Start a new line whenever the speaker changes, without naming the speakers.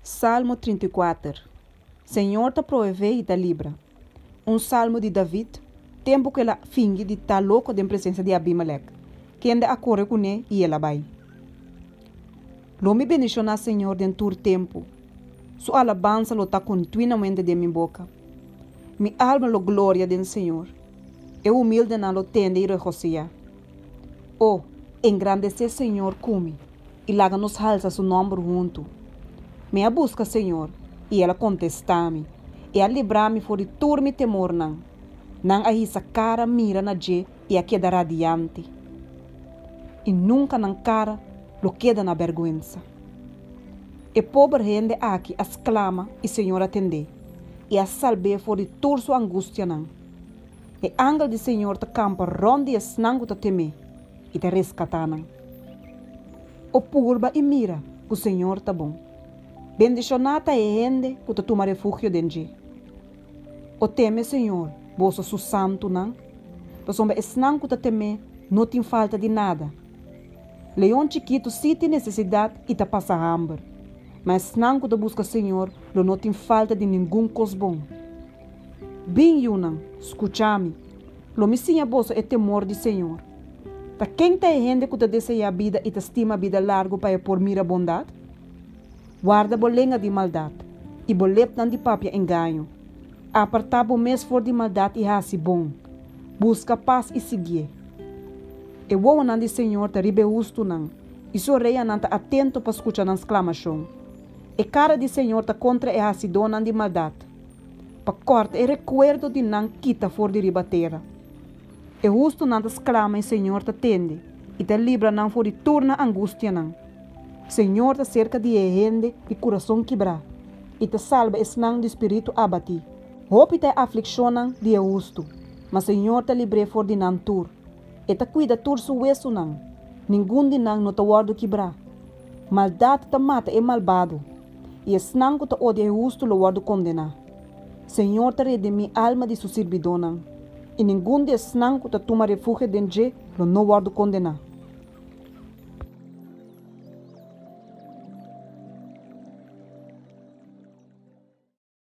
Salmo 34. Señor ta proveé i ta libra. Un salmo di David, tempu ku el a fingi di ta loko den presensia di Abimelek, kende a kore kuné i el a bai. Lo mi bendishoná Señor den tur tempu. Su alabansa lo ta kontinuamente den mi boka. Mi alma lo gloria den Señor. E humildenan lo tende i regosihá. O, engrandesé Señor ku mi, i laga nos halsa su nòmber huntu. Mi a buska Señor, i el a kontestá mi, i a libra mi for di tur mi temornan. Nan a hisa kara mira na dje i a keda radiante, i nunka nan kara lo keda na bèrgwensa. E pober hende aki a sklama i Señor a tend'é, i a salb'é for di tur su angustianan. E angel di Señor ta kampa rònt di esnan ku ta tem'é i ta reskatá nan. O purba i mira ku Señor ta bon. Bendishoná ta e hende ku ta tuma refugio den dje. O teme Señor, boso su santunan, pasobra esnan ku ta tem'é no tin falta di nada. Leon chikitu sí tin nesesidat i ta pasa hamber, ma esnan ku ta buska Señor lo no tin falta di ningun kos bon. Bin, yunan, skucha mi. Lo mi siña boso e temor di Señor. Ta ken ta e hende ku ta deseá bida i ta stima bida largu pa e por mira bondat? Warda bo lenga di maldat, i bo lepnan di papia engaño. Apartá bo mes for di maldat i hasi bon. Buska pas i siguié. E wowonan di Señor ta riba e hustunan, i su oreanan ta atento pa skucha nan sklamashon. E kara di Señor ta kontra e hasidónan di maldat, pa kòrta e rekuerdo di nan kita for di riba tera. E hustunan ta sklama i Señor ta tende i ta libra nan for di tur nan angustianan. Señor ta serka di e hende di kurason kibrá i ta salba esnan di spiritu abatí. Hopi ta e aflikshonnan di e hustu, ma Señor ta libr'é for di nan tur. E ta kuida tur su wesunan, ningun di nan no ta wòrdu kibrá. Maldat ta mata e malbado, i esnan ku ta odia e hustu lo wòrdu kondená. Señor ta redimí alma di su sirbidónan, i ningun di esnan ku ta tuma refugio den dje lo no wòrdu kondená.